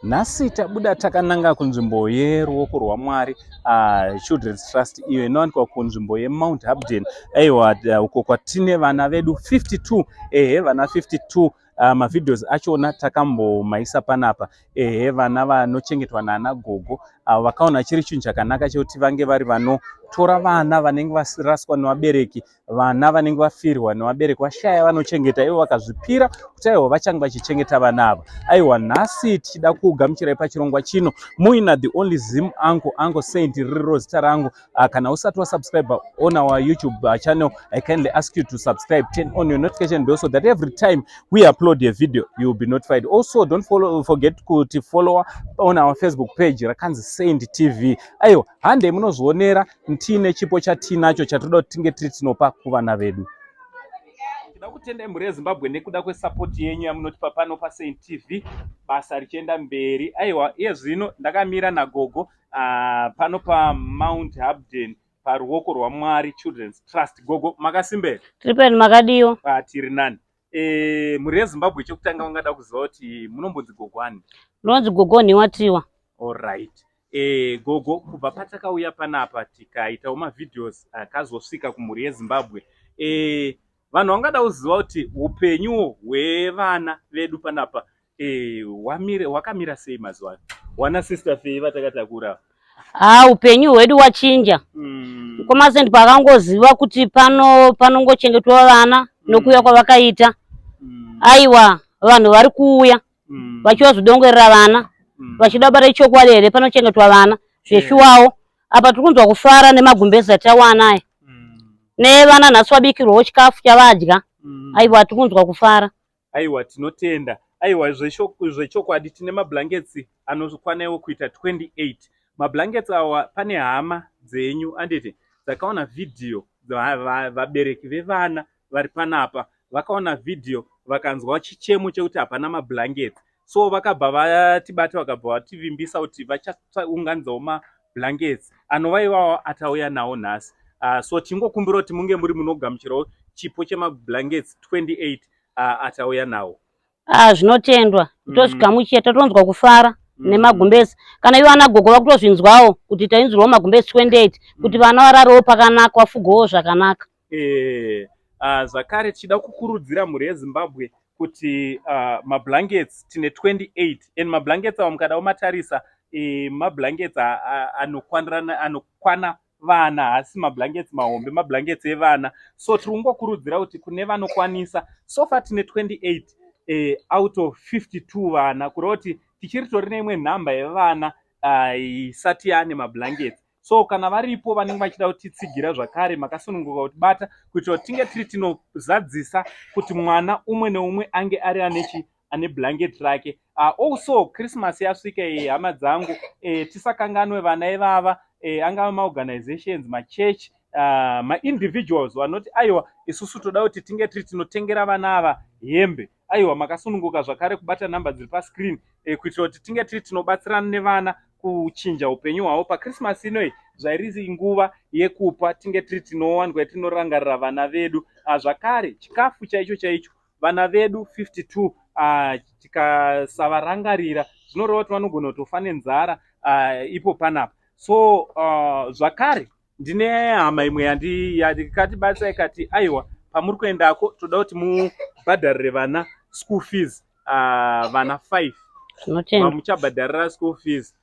Nhasi tabuda takananga kunzvimbo yeRuoko rwaMwari Children's Trust iyo inowanikwa kunzvimbo yeMount Hampden. Aiwa, uko kwatine vana vedu 52, ehe, vana 52. Mavideos achona takambomaisa panapa. Ehe, vana vanochengetwa naana gogo avo vakaona chiri chinhu chakanaka chekuti vange vari vanotora vana vanenge varaswa nevabereki, vana vanenge vafirwa nevabereki, vashaya vanochengeta, ivo vakazvipira kuti aiwa, vachange vachichengeta vana ava. Aiwa, nhasi tichida kugamuchirai pachirongwa chino muina the only Zim Uncle, Uncle Saint ririro zita rangu. Kana usati wasubscribe on our YouTube channel, I kindly ask you to subscribe, turn on your notification bell so that every time we upload a video you will be notified. Also, don't forget kuti follow on our Facebook page rakanzi Saint TV. Aiwa, handei munozvionera. Tiine chipo chatinacho chatoda kuti tinge tiri tinopa kuvana vedu. Tinoda kutenda mhuri yeZimbabwe nekuda kwesapoti yenyu yamunotipa pano paSaint TV, basa richienda mberi. Aiwa, iye zvino ndakamira nagogo pano paMount Hampden, paRuoko rwaMwari Children's Trust. Gogo, makasimbera? Tiri peni, makadiwa? Tiri nani. Mhuri yeZimbabwe chekutanga vangada kuziva kuti munombonzi gogo ani? Ndinonzi Gogo Nhiwatiwa. Alright. Gogo, kubva patakauya panapa tikaitawo mavideos akazosvika kumhuri yeZimbabwe, vanhu vangada kuziva kuti upenyu hwevana vedu panapa hwakamira sei mazuva ano, wana Sister Fei vatakatakura? Ha, upenyu hwedu wachinja. Mukoma pakangoziva kuti pano panongochengetwa vana nokuuya kwavakaita, aiwa, vanhu vari kuuya vachivazvidongorera vana, vachida kubata chokwadi here panochengetwa vana zveshuwawo. Apa tiri kunzwa kufara nemagumbezi atawana aya, nevana nhasi vabikirwawo chikafu chavadya. Aiwa, tiri kunzwa kufara. Aiwa, tinotenda. Aiwa, zvechokwadi tine mablankets anokwanawo kuita 28 mablankets awa. Pane hama dzenyu, anditi, dzakaona vhidhiyo, vabereki vevana vari panapa vakaona vhidhiyo, vakanzwa chichemo chekuti hapana mablankets, so vakabva vatibata, vakabva vativimbisa kuti vachaunganidzawo mablankets anova iwawo atauya nawo nhasi. So tingokumbira kuti munge muri munogamuchirawo chipo chemablankets 28 atauya nawo. Ah, zvinotendwa. Tozvigamuchira, tatonzwa kufara nemagumbezi. Kana ivo ana gogo vakutozvinzwawo kuti tainzirwawo magumbezi 28 kuti vana vararewo pakanaka, vafugewo zvakanaka. Zvakare tichida kukurudzira mhuri yeZimbabwe kuti mablankets tine 28, and mablankets awa mukada kumatarisa, mablankets anokwanirana, anokwana vana, haasi mablankets mahombe, mablankets evana. So tiri kungokurudzira kuti kune vanokwanisa, so far tine 28 out of 52 vana, kureva kuti tichiri tori neimwe nhamba yevana isati yaane mablankets. So kana varipo vanenge vachida kutitsigira zvakare, makasununguka kutibata kuitira kuti tinge tiri tinozadzisa kuti mwana umwe neumwe ange ari anechi ane blanket rake. Also Christmas yasvika iyi, hama dzangu, tisakanganwe vana ivava. Angava maorganizations, machurch, maindividuals vanoti aiwa, isusu toda kuti tinge tiri tinotengera vana ava hembe, aiwa, makasununguka zvakare kubata nhamba dziri pascreen kuitira kuti tinge tiri tinobatsirana nevana kuchinja upenyu hwavo paChristmas inoi. Zvairi nguva yekupa, tinge tiri tinowanikwa tinorangarira vana vedu. Zvakare chikafu chaicho chaicho, vana vedu 52, tikasavarangarira zvinoreva kuti vanogona kutofa nenzara ipo panapa. So zvakare ndine hama imwe yandikatibatsira ikati aiwa, pamuri kuendako toda kuti mubhadharire vana school fees, vana 5 Zvinotendwa. vamuchabhadharira school fees.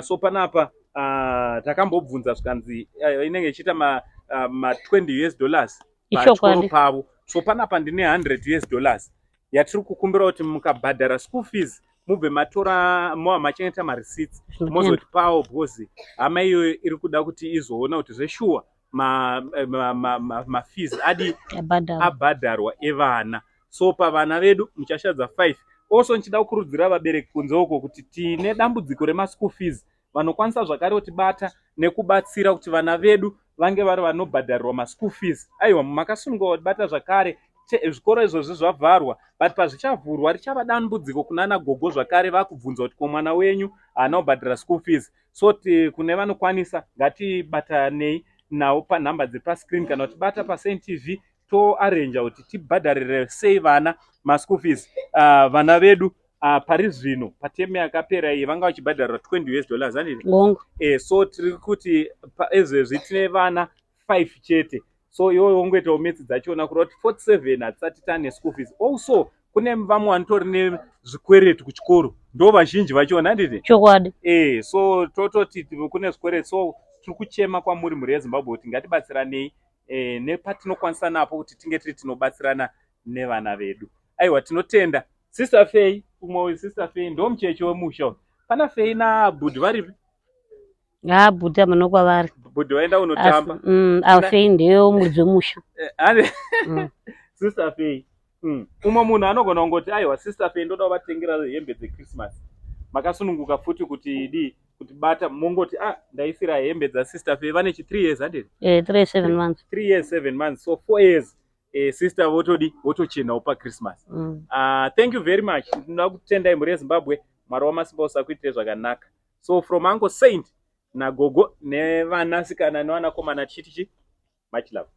So panapa takambobvunza zvikanzi inenge ichiita ma 20 US dollars pachikoro pavo. So panapa ndine 100 US dollars yatiri kukumbira kuti mukabhadhara school fees, mubve matora, mova machengeta mareceipts, mozotipawo, because hama iyoyo iri kuda kuti izoona kuti zveshuwa mafees adi Yabhadharwa. Abhadharwa evana. So pavana vedu muchashadza 5. Also ndichida kukurudzira vabereki kunze uko kuti tine dambudziko remaschool fees, vanokwanisa zvakare kutibata nekubatsira kuti vana vedu vange vari vanobhadharirwa maschool fees. Aiwa, makasununguka kutibata zvakare. Zvikoro izvozvi zvavharwa, but pazvichavhurwa richava dambudziko kunana gogo zvakare vakubvunza kuti ko mwana wenyu haana kubhadhara school fees. So kune vanokwanisa, ngatibatanei nawo panhamba dziri pascreen kana kutibata paSaint TV, toarranja kuti tibhadharire sei vana maschool fees, vana vedu. Pari zvino patemu yakapera iyi vanga vachibhadharwa 20 US dollars, handiti? Hongu. So tiri kuti ezvezvi tine vana 5 chete, so iwe wongoitawo maths dzachona kureva kuti 47 hatisati tane school fees. Also kune vamwe vanotori nezvikwereti kuchikoro, ndo vazhinji vachona, handiti? Chokwadi. So tototi kune zvikwereti, so tiri kuchema kwamuri, mhuri yeZimbabwe, kuti ngatibatsiranei nepatinokwanisa napo kuti tinge tiri tinobatsirana nevana vedu. Aiwa, tinotenda Sister Fei. Umwe uyu Sister Fei ndo mucheche wemusha uyu. Pana Fei nabhudhi varipi? Ha, bhuti hamuna kwavari. Bhudhi vaenda unotamba. Afei ndeyo muridzi wemusha. Sister Fei. Umwe munhu anogona kungoti, "Aiwa, Sister Fei, ndoda kuvatengera hembe dzeChristmas." Makasununguka futi kuti dii, kuti bata mongoti, "Ah, ndaisira hembe dzaSister Fei." Vane chi 3 years, handiti? 3 7 months. 3 years 7 months, so 4 years. Sister votodi votochenawo paChristmas. Thank you very much. Ndinoda kutendai, mhuri yeZimbabwe. Mwari wamasimba usakuitire zvakanaka. So from Uncle Saint nagogo nevanasikana nevanakomana, tichiti chi much love.